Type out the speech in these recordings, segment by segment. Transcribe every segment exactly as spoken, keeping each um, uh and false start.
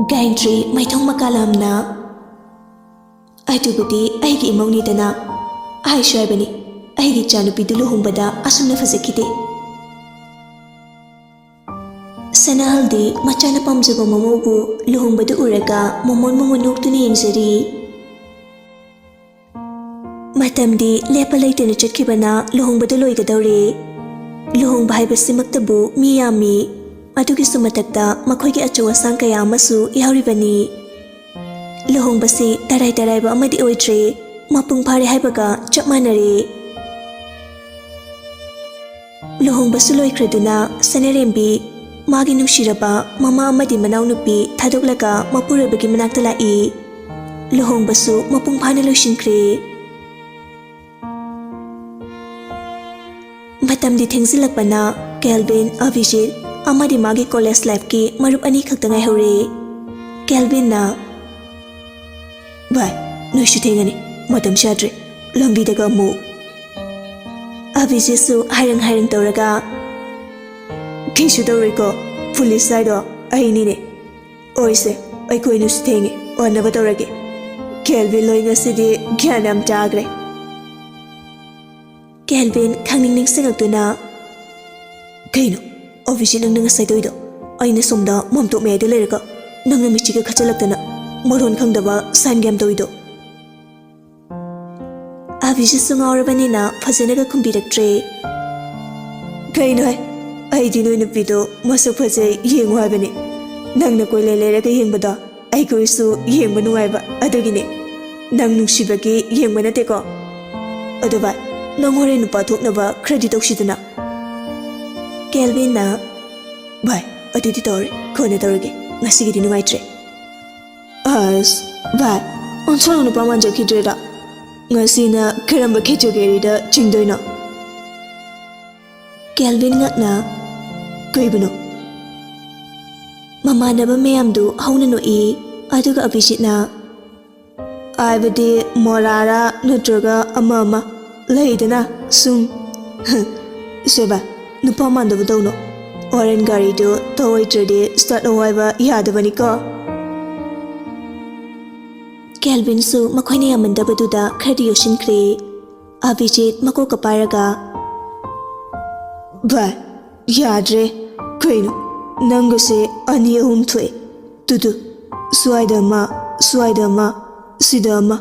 ꯒꯥꯌꯇ꯭ꯔꯤ ꯃꯥꯏꯊꯣꯡ ꯃꯀꯥ ꯂꯥꯝꯅ, "ꯑꯗꯨꯕꯨꯗꯤ ꯑꯩꯒꯤ ꯏꯃꯧꯅꯤꯗꯅ꯫ ꯍꯥꯏꯁꯨ ꯍꯥꯏꯕꯅꯤ, ꯑꯩꯒꯤ ꯏꯆꯥꯅꯨꯄꯤꯗꯨ ꯂꯨꯍꯣꯡꯕꯗ ꯑꯁꯨꯝꯅ ꯐꯖꯈꯤꯗꯦ꯫" ꯁꯅꯥꯍꯜꯗꯤ ꯃꯆꯥꯅ ꯄꯥꯝꯖꯕ ꯃꯃꯧꯕꯨ ꯂꯨꯍꯣꯡꯕꯗ ꯎꯔꯒ ꯃꯃꯣꯟ ꯃꯃꯣꯟ ꯅꯣꯛꯇꯨꯅ ꯌꯦꯡꯖꯔꯤ꯫ ꯃꯇꯝꯗꯤ ꯂꯦꯞꯄ ꯂꯩꯇꯅ ꯆꯠꯈꯤꯕꯅ ꯂꯨꯍꯣꯡꯕꯗꯨ ꯂꯣꯏꯒꯗꯧꯔꯦ꯫ ꯂꯨꯍꯣꯡꯕ ꯍꯥꯏꯕꯁꯤꯃꯛꯇꯕꯨ ꯃꯤ ꯌꯥꯝꯃꯤ꯫ ꯑꯗꯨꯒꯤꯁꯨ ꯃꯊꯛꯇ ꯃꯈꯣꯏꯒꯤ ꯑꯆꯧ ꯑꯁꯥꯡ ꯀꯌꯥ ꯑꯃꯁꯨ ꯌꯥꯎꯔꯤꯕꯅꯤ꯫ ꯂꯨꯍꯣꯡꯕꯁꯤ ꯇꯔꯥꯏ ꯇꯔꯥꯏꯕ ꯑꯃꯗꯤ ꯑꯣꯏꯗ꯭ꯔꯦ, ꯃꯄꯨꯡ ꯐꯥꯔꯦ ꯍꯥꯏꯕꯒ ꯆꯞ ꯃꯥꯟꯅꯔꯦ꯫ ꯂꯨꯍꯣꯡꯕꯁꯨ ꯂꯣꯏꯈ꯭ꯔꯗꯨꯅ ꯁꯅꯥꯔꯦꯝꯕꯤ ꯃꯥꯒꯤ ꯅꯨꯡꯁꯤꯔꯕ ꯃꯃꯥ ꯑꯃꯗꯤ ꯃꯅꯥꯎꯅꯨꯄꯤ ꯊꯥꯗꯣꯛꯂꯒ ꯃꯄꯨꯔꯣꯏꯕꯒꯤ ꯃꯅꯥꯛꯇ ꯂꯥꯛꯏ꯫ ꯂꯨꯍꯣꯡꯕꯁꯨ ꯃꯄꯨꯡ ꯐꯥꯅ ꯂꯣꯏꯁꯤꯟꯈ꯭ꯔꯦ꯫ ꯃꯇꯝꯗꯤ ꯊꯦꯡꯖꯤꯜꯂꯛꯄꯅ ꯀꯦꯜꯚꯤꯟ, ꯑꯚꯤꯖꯤꯠ ꯑꯃꯗꯤ ꯃꯥꯒꯤ ꯀꯣꯂꯦꯖ ꯂꯥꯏꯐꯀꯤ ꯃꯔꯨꯞ ꯑꯅꯤ ꯈꯛꯇ ꯉꯥꯏꯍꯧꯔꯦ꯫ ꯀꯦꯜꯚꯤꯟꯅ, "ꯚꯥꯏ, ꯅꯣꯏꯁꯨ ꯊꯦꯡꯉꯅꯤ, ꯃꯇꯝꯁꯨ ꯌꯥꯗ꯭ꯔꯦ, ꯂꯝꯕꯤꯗꯒ ꯑꯃꯨꯛ꯫" ꯑꯚꯤꯖꯤꯠꯁꯨ ꯍꯥꯏꯔꯪ ꯍꯥꯏꯔꯪ ꯇꯧꯔꯒ, "ꯀꯩꯁꯨ ꯇꯧꯔꯣꯏꯀꯣ, ꯄꯨꯂꯤꯁ ꯍꯥꯏꯗꯣ ꯑꯩꯅꯤꯅꯦ꯫ ꯑꯣꯏꯁꯦ, ꯑꯩꯈꯣꯏꯅꯁꯨ ꯊꯦꯡꯉꯦ, ꯑꯣꯟꯅꯕ ꯇꯧꯔꯒꯦ꯫ ꯀꯦꯜꯚꯤꯟ ꯂꯣꯏ ꯉꯁꯤꯗꯤ ꯒ꯭ꯌꯥꯟ ꯌꯥꯝ ꯇꯥꯈ꯭ꯔꯦ꯫" ꯀꯦꯜꯚꯤꯟ ꯈꯪꯅꯤꯡ ꯅꯤꯡꯁꯤꯡꯉꯛꯇꯨꯅ, "ꯀꯩꯅꯣ, ꯑꯣꯐꯤꯁꯁꯤ ꯅꯪꯅ ꯉꯁꯥꯏ ꯇꯧꯔꯤꯗꯣ? ꯑꯩꯅ ꯁꯣꯝꯗ ꯃꯣꯝꯇꯣꯛ ꯃꯌꯥꯏꯗ ꯂꯩꯔꯒ ꯅꯪꯅ ꯃꯤꯆꯤꯒ ꯈꯠꯆꯜꯂꯛꯇꯅ ꯃꯔꯣꯟ ꯈꯪꯗꯕ ꯁꯥꯏꯟꯒ ꯌꯥꯝ ꯇꯧꯔꯤꯗꯣ?" ꯑꯚꯤꯖꯤꯠꯁꯨ ꯉꯥꯎꯔꯕꯅꯤꯅ ꯐꯖꯅꯒ ꯈꯨꯝꯕꯤꯔꯛꯇ꯭ꯔꯦ꯫ "ꯀꯩꯅꯣꯍꯦ, ꯑꯩꯗꯤ ꯅꯣꯏ ꯅꯨꯄꯤꯗꯣ ꯃꯁꯛ ꯐꯖꯩ ꯌꯦꯡꯉꯨ ꯍꯥꯏꯕꯅꯤ꯫ ꯅꯪꯅ ꯀꯣꯏꯂꯩ ꯂꯩꯔꯒ ꯌꯦꯡꯕꯗꯣ ꯑꯩꯈꯣꯏꯁꯨ ꯌꯦꯡꯕ ꯅꯨꯡꯉꯥꯏꯕ ꯑꯗꯨꯒꯤꯅꯦ꯫ ꯅꯪ ꯅꯨꯡꯁꯤꯕꯒꯤ ꯌꯦꯡꯕ ꯅꯠꯇꯦꯀꯣ꯫ ꯑꯗꯣ ꯚꯥꯏ, ꯅꯪ ꯍꯣꯔꯦꯟ ꯅꯨꯄꯥ ꯊꯣꯛꯅꯕ ꯈꯔꯗꯤ ꯇꯧꯁꯤꯗꯅ꯫" ꯀꯦꯜꯚꯤꯟꯅ, "ꯚꯥꯏ, ꯑꯗꯨꯗꯤ ꯇꯧꯔꯦ, ꯀꯣꯟꯅ ꯇꯧꯔꯒꯦ, ꯉꯁꯤꯒꯤꯗꯤ ꯅꯨꯡꯉꯥꯏꯇ꯭ꯔꯦ꯫" "ꯑꯁ ꯚꯥꯏ, ꯑꯣꯟꯊꯣꯛꯅ ꯅꯨꯄꯥ ꯃꯥꯟꯖꯈꯤꯗ꯭ꯔꯦꯗ꯫ ꯉꯁꯤꯅ ꯀꯔꯝꯕ ꯀꯦꯇꯦꯒꯣꯔꯤꯗ ꯆꯤꯡꯗꯣꯏꯅꯣ?" ꯀꯦꯜꯚꯤꯟ ꯉꯛꯅ, "ꯀꯩꯕꯨꯅꯣ?" ꯃꯃꯥꯟꯅꯕ ꯃꯌꯥꯝꯗꯨ ꯍꯧꯅ ꯅꯣꯛꯏ꯫ ꯑꯗꯨꯒ ꯑꯚꯤꯖꯤꯠꯅ, "ꯍꯥꯏꯕꯗꯤ ꯃꯣꯔꯥꯔꯥ ꯅꯠꯇ꯭ꯔꯒ ꯑꯃ ꯑꯃ ꯂꯩꯗꯅ ꯁꯨꯝ꯫" "ꯁꯦ ꯚꯥꯏ, ꯅꯨꯄꯥ ꯃꯥꯟꯗꯕ ꯇꯧꯅꯣ꯫ ꯍꯣꯔꯦꯟ ꯒꯥꯔꯤꯗꯨ ꯊꯧꯑꯣꯏꯗ꯭ꯔꯗꯤ ꯁ꯭ꯇꯥꯔꯠ ꯍꯥꯏꯕ ꯌꯥꯗꯕꯅꯤꯀꯣ꯫" ꯀꯦꯜꯚꯤꯟꯁꯨ ꯃꯈꯣꯏꯅ ꯌꯥꯝꯃꯟꯗꯕꯗꯨꯗ ꯈꯔꯗꯤ ꯌꯣꯠꯁꯤꯟꯈ꯭ꯔꯦ꯫ ꯑꯚꯤꯖꯤꯠ ꯃꯀꯣꯛꯀ ꯄꯥꯏꯔꯒ, "ꯚꯥꯏ, ꯌꯥꯗ꯭ꯔꯦ꯫ ꯀꯩꯅꯣ? ꯅꯪꯒꯁꯦ ꯑꯅꯤ ꯑꯍꯨꯝ ꯊꯣꯛꯑꯦ꯫ ꯇꯨ ꯇꯨ, ꯁ꯭ꯋꯥꯏꯗ ꯑꯃ, ꯁ꯭ꯋꯥꯏꯗ ꯑꯃ, ꯁꯤꯗ ꯑꯃ꯫"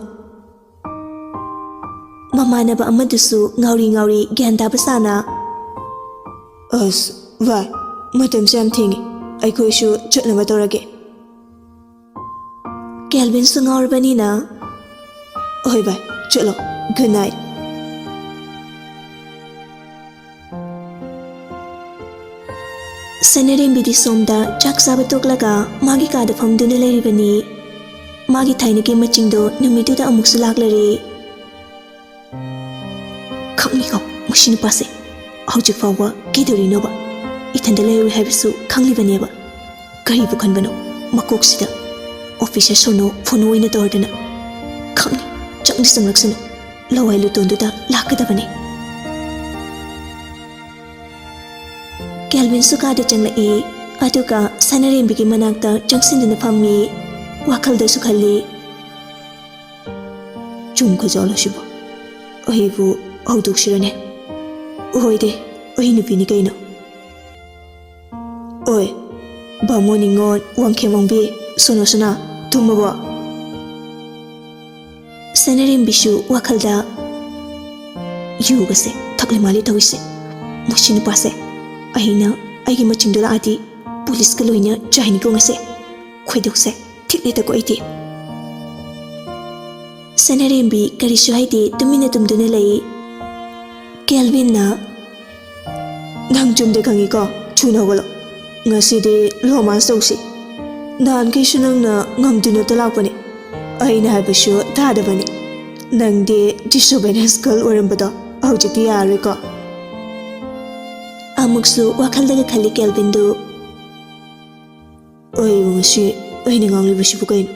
ꯃꯃꯥꯟꯅꯕ ꯑꯃꯗꯨꯁꯨ ꯉꯥꯎꯔꯤ ꯉꯥꯎꯔꯤ ꯒ꯭ꯌꯥꯟ ꯇꯥꯕ ꯁꯥꯅ, "ꯑꯁ, ꯚꯥꯏ, ꯃꯇꯝꯁꯦ ꯌꯥꯝ ꯊꯦꯡꯉꯦ꯫ ꯑꯩꯈꯣꯏꯁꯨ ꯆꯠꯅꯕ ꯇꯧꯔꯒꯦ꯫" ꯀꯦꯜꯚꯤꯟꯁꯨ ꯉꯥꯎꯔꯕꯅꯤꯅ, "ꯍꯣꯏ ꯚꯥꯏ, ꯆꯠꯂꯣ꯫ Good night." ꯁꯅꯔꯦꯝꯕꯤꯗꯤ ꯁꯣꯝꯗ ꯆꯥꯛ ꯆꯥꯕ ꯇꯣꯛꯂꯒ ꯃꯥꯒꯤ ꯀꯥꯗ ꯐꯝꯗꯨꯅ ꯂꯩꯔꯤꯕꯅꯤ꯫ ꯃꯥꯒꯤ ꯊꯥꯏꯅꯒꯤ ꯃꯆꯤꯡꯗꯣ ꯅꯨꯃꯤꯠꯇꯨꯗ ꯑꯃꯨꯛꯁꯨ ꯂꯥꯛꯂꯔꯦ꯫ "ꯈꯪꯅꯤꯀꯣ ꯃꯁꯤ ꯅꯨꯄꯥꯁꯦ꯫ ꯍꯧꯖꯤꯛ ꯐꯥꯎꯕ ꯀꯩꯗꯧꯔꯤꯅꯣꯕ? ꯏꯊꯟꯗ ꯂꯩꯔꯨꯏ ꯍꯥꯏꯕꯁꯨ ꯈꯪꯂꯤꯕꯅꯦꯕ꯫ ꯀꯔꯤꯕꯨ ꯈꯟꯕꯅꯣ ꯃꯀꯣꯛꯁꯤꯗ? ꯑꯣꯐꯤꯁꯔ ꯁꯣꯅꯣ ꯐꯣꯅꯣ ꯑꯣꯏꯅ ꯇꯧꯔꯗꯅ꯫ ꯈꯪꯅꯤ, ꯆꯪꯗꯤ ꯆꯪꯂꯛꯁꯅꯨ꯫ ꯂꯋꯥꯏ ꯂꯨꯇꯣꯟꯗꯨꯗ ꯂꯥꯛꯀꯗꯕꯅꯤ꯫" ꯀꯦꯜꯚꯤꯟꯁꯨ ꯀꯥꯗ ꯆꯪꯂꯛꯏ꯫ ꯑꯗꯨꯒ ꯁꯅꯔꯦꯝꯕꯤꯒꯤ ꯃꯅꯥꯛꯇ ꯆꯪꯁꯤꯟꯗꯨꯅ ꯐꯝꯃꯤ꯫ ꯋꯥꯈꯜꯗꯁꯨ ꯈꯜꯂꯤ, "ꯆꯨꯝꯈ꯭ꯔꯖꯥꯠꯂꯣ ꯁꯤꯕꯣ? ꯑꯩꯕꯨ ꯍꯧꯗꯣꯛꯁꯤꯔꯅꯦ? ꯑꯣꯏꯗꯦ, ꯑꯩ ꯅꯨꯄꯤꯅꯤ ꯀꯩꯅꯣ꯫" "ꯑꯣꯏ, ꯕꯥꯃꯣꯟ ꯅꯤꯉꯣꯜ, ꯋꯥꯡꯈꯦꯝ ꯑꯣꯡꯕꯤ, ꯁꯣꯅꯣ ꯁꯅꯥ, ꯇꯨꯝꯃꯕꯣ?" ꯁꯅꯔꯦꯝꯕꯤꯁꯨ ꯋꯥꯈꯜꯗ, "ꯌꯨꯒꯁꯦ ꯊꯛꯂꯤ ꯃꯥꯜꯂꯤ ꯇꯧꯔꯤꯁꯦ꯫ ꯃꯁꯤ ꯅꯨꯄꯥꯁꯦ, ꯑꯩꯅ ꯑꯩꯒꯤ ꯃꯆꯤꯡꯗꯣ ꯂꯥꯛꯑꯗꯤ ꯄꯨꯂꯤꯁꯀ ꯂꯣꯏꯅ ꯆꯥꯏꯅꯤꯀꯣ ꯉꯁꯤ꯫ ꯈꯣꯏꯗꯧꯁꯦ ꯊꯤꯠ ꯂꯦꯇꯀꯣ ꯑꯩꯗꯤ꯫" ꯁꯅꯔꯦꯝꯕꯤ ꯀꯔꯤꯁꯨ ꯍꯥꯏꯗꯦ, ꯇꯨꯃꯤꯟꯅ ꯇꯨꯝꯗꯨꯅ ꯂꯩ꯫ ꯀꯦꯜꯚꯤꯟꯅ, "ꯅꯪ ꯆꯨꯝꯗ ꯈꯪꯉꯤꯀꯣ, ꯊꯨꯅ ꯍꯧꯒꯠꯂꯣ꯫ ꯉꯁꯤꯗꯤ ꯔꯣꯃꯥꯟꯁ ꯇꯧꯁꯤ꯫ ꯅꯍꯥꯟꯈꯩꯁꯨ ꯅꯪꯅ ꯉꯝꯗꯨꯅꯇ ꯂꯥꯛꯄꯅꯦ꯫ ꯑꯩꯅ ꯍꯥꯏꯕꯁꯨ ꯇꯥꯗꯕꯅꯦ꯫ ꯅꯪꯗꯤ ꯗꯤꯁꯣꯕꯦꯅꯁ ꯒꯔꯜ ꯑꯣꯏꯔꯝꯕꯗꯣ ꯍꯧꯖꯤꯛꯇꯤ ꯌꯥꯔꯔꯣꯏꯀꯣ꯫" ꯑꯃꯨꯛꯁꯨ ꯋꯥꯈꯜꯗꯒ ꯈꯜꯂꯤ ꯀꯦꯜꯚꯤꯟꯗꯨ꯫ "ꯑꯩꯕꯨ ꯉꯁꯤ ꯑꯩꯅ ꯉꯥꯡꯂꯤꯕꯁꯤꯕꯨ ꯀꯩꯅꯣ?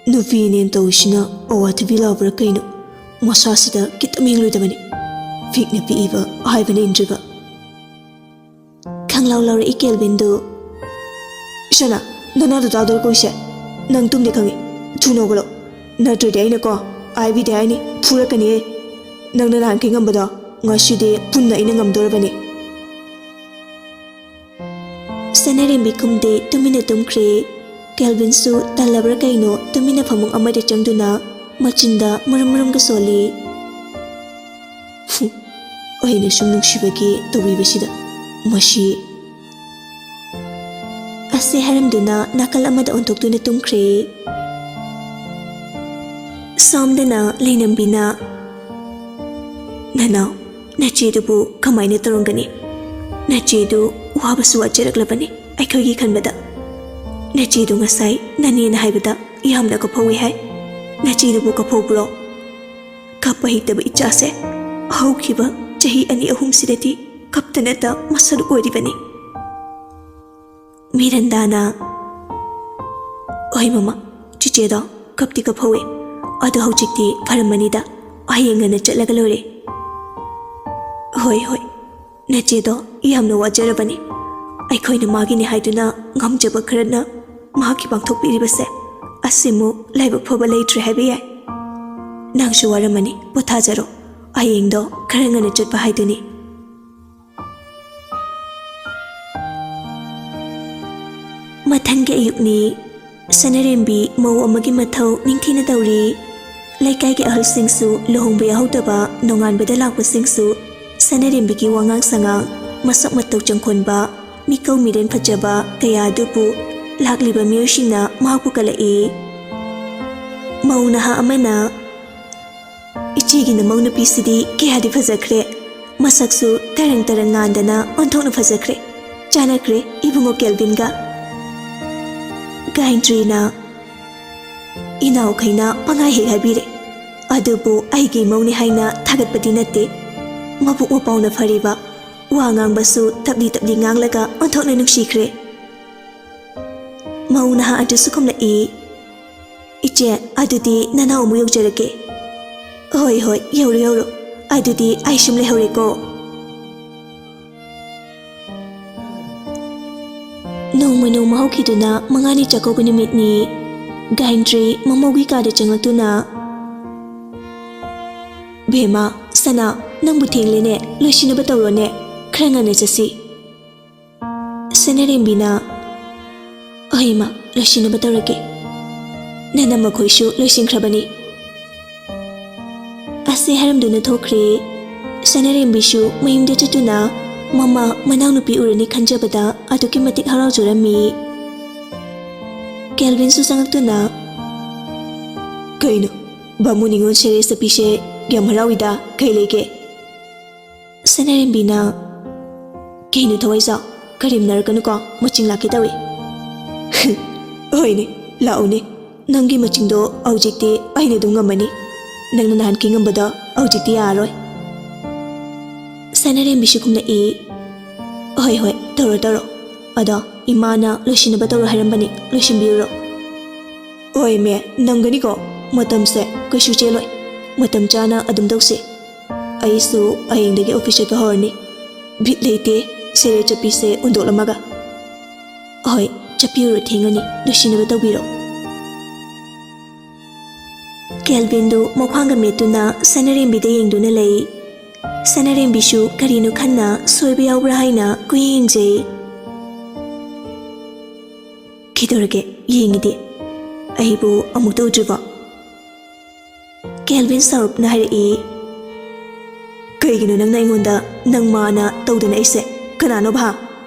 ꯅꯨꯄꯤꯅꯦꯅ ꯇꯧꯔꯤꯁꯤꯅ ꯑꯋꯥꯊꯕꯤ ꯂꯥꯎꯕ꯭ꯔꯥ ꯀꯩꯅꯣ? ꯃꯁꯥꯁꯤꯗ ꯈꯤꯇ ꯌꯦꯡꯂꯣꯏꯗꯕꯅꯤ꯫ ꯐꯤꯛꯅ ꯄꯤꯛꯏꯕ ꯍꯥꯏꯕꯅ ꯏꯟꯗ꯭ꯔꯤꯕ꯫" ꯈꯪꯂꯥꯎ ꯂꯥꯎꯔꯛꯏ ꯀꯦꯜꯚꯤꯟꯗꯨ꯫ "ꯏꯁꯅꯥ, ꯅꯅꯥꯗꯣ ꯇꯥꯗꯣꯔꯦꯀꯣ ꯏꯁꯦ꯫ ꯅꯪ ꯇꯨꯝꯗꯦ ꯈꯪꯉꯤ꯫ ꯊꯨꯅ ꯍꯧꯒꯠꯂꯣ꯫ ꯅꯠꯇ꯭ꯔꯗꯤ ꯑꯩꯅꯀꯣ, ꯑꯥꯏꯕꯤꯗ ꯍꯥꯏꯅꯤ, ꯐꯨꯔꯛꯀꯅꯤꯍꯦ꯫ ꯅꯪꯅ ꯅꯍꯥꯟꯈꯩ ꯉꯝꯕꯗꯣ ꯉꯁꯤꯗꯤ ꯄꯨꯟꯅ ꯑꯩꯅ ꯉꯝꯗꯣꯔꯕꯅꯤ꯫ ꯁꯅꯔꯦꯝꯕꯤ ꯈꯨꯝꯗꯦ, ꯇꯨꯃꯤꯟꯅ ꯇꯨꯝꯈ꯭ꯔꯦ꯫ ꯀꯦꯜꯚꯤꯟꯁꯨ ꯇꯜꯂꯕ꯭ꯔꯥ ꯀꯩꯅꯣ, ꯇꯨꯃꯤꯟꯅ ꯐꯃꯨꯡ ꯑꯃꯗ ꯆꯪꯗꯨꯅ ꯃꯆꯤꯟꯗ ꯃꯔꯨꯝ ꯃꯔꯨꯝꯒ ꯁꯣꯜꯂꯤ꯫ ꯑꯩꯅ ꯁꯨꯝ ꯅꯨꯡꯁꯤꯕꯒꯤ ꯇꯧꯕꯤꯕꯁꯤꯗ ꯃꯁꯤ꯫ ꯑꯁꯤ ꯍꯥꯏꯔꯝꯗꯨꯅ ꯅꯥꯀꯜ ꯑꯃꯗ ꯑꯣꯟꯊꯣꯛꯇꯨꯅ ꯇꯨꯝꯈ꯭ꯔꯦ꯫ ꯁꯣꯝꯗꯅ ꯂꯩꯅꯝꯕꯤꯅ, "ꯅꯅꯥꯎ, ꯅꯆꯦꯗꯨꯕꯨ ꯀꯃꯥꯏꯅ ꯇꯧꯔꯝꯒꯅꯤ? ꯅꯆꯦꯗꯨ ꯋꯥꯕꯁꯨ ꯋꯥꯖꯔꯛꯂꯕꯅꯤ ꯑꯩꯈꯣꯏꯒꯤ ꯈꯟꯕꯗ꯫ ꯅꯆꯦꯗꯨ ꯉꯁꯥꯏ ꯅꯅꯦꯅ ꯍꯥꯏꯕꯗ ꯌꯥꯝꯅ ꯀꯞꯐꯧꯏ ꯍꯥꯏ꯫ ꯅꯆꯦꯗꯨꯕꯨ ꯀꯞꯐꯧꯕ꯭ꯔꯣ? ꯀꯞꯄ ꯍꯩꯇꯕ ꯏꯆꯥꯁꯦ ꯍꯧꯈꯤꯕ ꯆꯍꯤ ꯑꯅꯤ ꯑꯍꯨꯝꯁꯤꯗꯗꯤ ꯀꯞꯇꯅꯇ ꯃꯁꯛ ꯑꯣꯏꯔꯤꯕꯅꯤ꯫" ꯃꯤꯔꯟꯗꯥꯅ, "ꯍꯣꯏ ꯃꯃꯥ, ꯆꯤꯆꯦꯗꯣ ꯀꯞꯇꯤ ꯀꯞꯍꯧꯋꯦ, ꯑꯗꯣ ꯍꯧꯖꯤꯛꯇꯤ ꯐꯔꯝꯃꯅꯤꯗ, ꯍꯌꯦꯡ ꯉꯟꯅ ꯆꯠꯂꯒ ꯂꯣꯏꯔꯦ꯫" "ꯍꯣꯏ, ꯍꯣꯏ, ꯅꯆꯦꯗꯣ ꯌꯥꯝꯅ ꯋꯥꯖꯔꯕꯅꯤ꯫ ꯑꯩꯈꯣꯏꯅ ꯃꯥꯒꯤꯅꯤ ꯍꯥꯏꯗꯨꯅ ꯉꯝꯖꯕ ꯈꯔꯅ ꯃꯍꯥꯛꯀꯤ ꯄꯥꯡꯊꯣꯛꯄꯤꯔꯤꯕꯁꯦ, ꯑꯁꯤꯃꯨꯛ ꯂꯥꯏꯕꯛ ꯐꯕ ꯂꯩꯇ꯭ꯔꯦ ꯍꯥꯏꯕ ꯌꯥꯏ꯫ ꯅꯪꯁꯨ ꯋꯥꯔꯝꯃꯅꯤ, ꯄꯣꯊꯥꯖꯔꯣ꯫ ꯍꯌꯦꯡꯗꯣ ꯈꯔ ꯉꯟꯅ ꯆꯠꯄ ꯍꯥꯏꯗꯨꯅꯤ꯫" ꯃꯊꯪꯒꯤ ꯑꯌꯨꯛꯅꯤ꯫ ꯁꯅꯔꯦꯝꯕꯤ ꯃꯧ ꯑꯃꯒꯤ ꯃꯊꯧ ꯅꯤꯡꯊꯤꯅ ꯇꯧꯔꯤ꯫ ꯂꯩꯀꯥꯏꯒꯤ ꯑꯍꯜꯁꯤꯡꯁꯨ, ꯂꯨꯍꯣꯡꯕ ꯌꯥꯍꯧꯗꯕ ꯅꯣꯡꯉꯥꯟꯕꯗ ꯂꯥꯛꯄꯁꯤꯡꯁꯨ ꯁꯅꯔꯦꯝꯕꯤꯒꯤ ꯋꯥꯉꯥꯡ ꯁꯉꯥꯡ, ꯃꯁꯛ ꯃꯇꯧ ꯆꯪꯈꯣꯟꯕ, ꯃꯤꯀꯧ ꯃꯤꯔꯦꯟ ꯐꯖꯕ ꯀꯌꯥ ꯑꯗꯨꯕꯨ ꯂꯥꯛꯂꯤꯕ ꯃꯤꯑꯣꯏꯁꯤꯡꯅ ꯃꯍꯥꯛꯄꯨ ꯀꯜꯂꯛꯏ꯫ ꯃꯧ ꯅꯍꯥ ꯑꯃꯅ, "ꯏꯆꯦꯒꯤ ꯅꯃꯧ ꯅꯨꯄꯤꯁꯤꯗꯤ ꯀꯌꯥꯗꯤ ꯐꯖꯈ꯭ꯔꯦ꯫ ꯃꯁꯛꯁꯨ ꯇꯔꯪ ꯇꯔꯪ ꯉꯥꯟꯗꯅ ꯑꯣꯟꯊꯣꯛꯅ ꯐꯖꯈ꯭ꯔꯦ꯫ ꯆꯥꯟꯅꯈ꯭ꯔꯦ ꯏꯕꯨꯡꯉꯣ ꯀꯦꯜꯚꯤꯟꯒ꯫" ꯒꯥꯌꯟꯇ꯭ꯔꯤꯅ, "ꯏꯅꯥꯎꯈꯩꯅ ꯄꯪꯍꯥꯏ ꯍꯦꯛ ꯍꯥꯏꯕꯤꯔꯦ꯫ ꯑꯗꯨꯕꯨ ꯑꯩꯒꯤ ꯏꯃꯧꯅꯤ ꯍꯥꯏꯅ ꯊꯥꯒꯠꯄꯗꯤ ꯅꯠꯇꯦ꯫ ꯃꯕꯨꯛ ꯃꯄꯥꯎꯅ ꯐꯔꯤꯕ, ꯋꯥ ꯉꯥꯡꯕꯁꯨ ꯇꯞꯂꯤ ꯇꯞꯂꯤ ꯉꯥꯡꯂꯒ ꯑꯣꯟꯊꯣꯛꯅ ꯅꯨꯡꯁꯤꯈ꯭ꯔꯦ꯫" ꯃꯧ ꯅꯍꯥ ꯑꯗꯨꯁꯨ ꯈꯨꯝꯂꯛꯏ, "ꯏꯆꯦ, ꯑꯗꯨꯗꯤ ꯅꯅꯥꯎ ꯑꯃꯨꯛ ꯌꯧꯖꯔꯒꯦ꯫" "ꯍꯣꯏ, ꯍꯣꯏ, ꯌꯧꯔꯣ, ꯌꯧꯔꯣ꯫ ꯑꯗꯨꯗꯤ ꯑꯩ ꯁꯨꯝ ꯂꯩꯍꯧꯔꯦꯀꯣ꯫" ꯅꯣꯡꯃ ꯅꯣꯡꯃ ꯍꯧꯈꯤꯗꯨꯅ ꯃꯉꯥꯅꯤ ꯆꯥꯛꯀꯧꯕ ꯅꯨꯃꯤꯠꯅꯤ꯫ ꯒꯥꯌꯟꯇ꯭ꯔꯤ ꯃꯃꯧꯒꯤ ꯀꯥꯗ ꯆꯪꯂꯛꯇꯨꯅ, "ꯕꯦꯝꯃ, ꯁꯅꯥ, ꯅꯪꯕꯨ ꯊꯦꯡꯂꯦꯅꯦ, ꯂꯣꯏꯁꯤꯟꯅꯕ ꯇꯧꯔꯣꯅꯦ, ꯈꯔ ꯉꯟꯅ ꯆꯠꯁꯤ꯫" ꯁꯅꯥꯔꯦꯝꯕꯤꯅ, "ꯍꯣꯏ ꯏꯃꯥ, ꯂꯣꯏꯁꯤꯟꯅꯕ ꯇꯧꯔꯒꯦ꯫ ꯅꯅꯝꯃꯈꯣꯏꯁꯨ ꯂꯣꯏꯁꯤꯟꯈ꯭ꯔꯕꯅꯤ꯫" ꯑꯁꯤ ꯍꯥꯏꯔꯝꯗꯨꯅ ꯊꯣꯛꯈ꯭ꯔꯦ꯫ ꯁꯅꯥꯔꯦꯝꯕꯤꯁꯨ ꯃꯌꯨꯝꯗ ꯆꯠꯇꯨꯅ ꯃꯃꯥ ꯃꯅꯥꯎꯅꯨꯄꯤ ꯎꯔꯅꯤ ꯈꯟꯖꯕꯗ ꯑꯗꯨꯛꯀꯤ ꯃꯇꯤꯛ ꯍꯔꯥꯎꯖꯔꯝꯃꯤ꯫ ꯀꯦꯜꯚꯤꯟꯁꯨ ꯆꯪꯂꯛꯇꯨꯅ, "ꯀꯩꯅꯣ, ꯕꯥꯃꯣꯟ ꯅꯤꯉꯣꯜ ꯁꯦꯔꯦ ꯆꯠꯄꯤꯁꯦ ꯌꯥꯝ ꯍꯔꯥꯎꯏꯗ, ꯀꯩ ꯂꯩꯒꯦ?" ꯁꯅꯥꯔꯦꯝꯕꯤꯅ, "ꯀꯩꯅꯣ ꯊꯋꯥꯏꯖꯥꯎ, ꯀꯔꯦꯝꯅꯔꯛꯀꯅꯨꯀꯣ, ꯃꯆꯤꯡ ꯂꯥꯛꯀꯦ ꯇꯧꯏ꯫" "ꯍꯣꯏꯅꯦ, ꯂꯥꯛꯎꯅꯦ, ꯅꯪꯒꯤ ꯃꯆꯤꯡꯗꯣ ꯍꯧꯖꯤꯛꯇꯤ ꯑꯩꯅ ꯑꯗꯨꯝ ꯉꯝꯃꯅꯤ꯫ ꯅꯪꯅ ꯅꯍꯥꯟ ꯉꯝꯕꯗꯣ ꯍꯧꯖꯤꯛꯇꯤ ꯌꯥꯔꯣꯏ꯫" ꯁꯅꯥꯔꯦꯝꯕꯤꯁꯨ ꯈꯨꯝꯂꯛꯏ, "ꯍꯣꯏ ꯍꯣꯏ, ꯇꯧꯔꯣ ꯇꯧꯔꯣ꯫ ꯑꯗꯣ ꯏꯃꯥꯅ ꯂꯣꯏꯁꯤꯟꯅꯕ ꯇꯧꯔꯣ ꯍꯥꯏꯔꯝꯕꯅꯤ, ꯂꯣꯏꯁꯤꯟꯕꯤꯔꯨꯔꯣ꯫" "ꯍꯣꯏ ꯃꯦ, ꯅꯪꯒꯅꯤꯀꯣ, ꯃꯇꯝꯁꯦ ꯀꯩꯁꯨ ꯆꯦꯜꯂꯣꯏ, ꯃꯇꯝ ꯆꯥꯅ ꯑꯗꯨꯝ ꯇꯧꯁꯦ꯫ ꯑꯩꯁꯨ ꯍꯌꯦꯡꯗꯒꯤ ꯑꯣꯐꯤꯁ ꯆꯠꯄ ꯍꯧꯔꯅꯤ꯫ ꯕꯤꯠ ꯂꯩꯇꯦ ꯁꯦꯔꯦ ꯆꯠꯄꯤꯁꯦ ꯍꯨꯟꯗꯣꯛꯂꯝꯃꯒ꯫" "ꯍꯣꯏ, ꯆꯠꯄꯤꯔꯨꯔꯣ, ꯊꯦꯡꯉꯅꯤ, ꯂꯣꯏꯁꯤꯟꯅꯕ ꯇꯧꯕꯤꯔꯣ꯫" ꯀꯦꯜꯚꯤꯟꯗꯨ ꯃꯈ꯭ꯋꯥꯡꯒ ꯃꯦꯠꯇꯨꯅ ꯁꯅꯥꯔꯦꯝꯕꯤꯗ ꯌꯦꯡꯗꯨꯅ ꯂꯩ꯫ ꯁꯅꯥꯔꯦꯝꯕꯤꯁꯨ ꯀꯔꯤꯅꯣ ꯈꯟꯅ ꯁꯣꯏꯕ ꯌꯥꯎꯕ꯭ꯔꯥ ꯍꯥꯏꯅ ꯀꯨꯏ ꯌꯦꯡꯖꯩ꯫ "ꯀꯩꯗꯧꯔꯒꯦ? ꯌꯦꯡꯉꯤꯗꯤ꯫ ꯑꯩꯕꯨ ꯑꯃꯨꯛꯇ ꯎꯗ꯭ꯔꯤꯕꯣ?" ꯀꯦꯜꯚꯤꯟ ꯁꯥꯎꯔꯞꯅ ꯍꯥꯏꯔꯛꯏ꯫ "ꯀꯩꯒꯤꯅꯣ ꯅꯪꯅ ꯑꯩꯉꯣꯟꯗ ꯅꯪ ꯃꯥꯅ ꯇꯧꯗꯅ ꯑꯩꯁꯦ? ꯀꯅꯥꯅꯣ ꯚꯥ?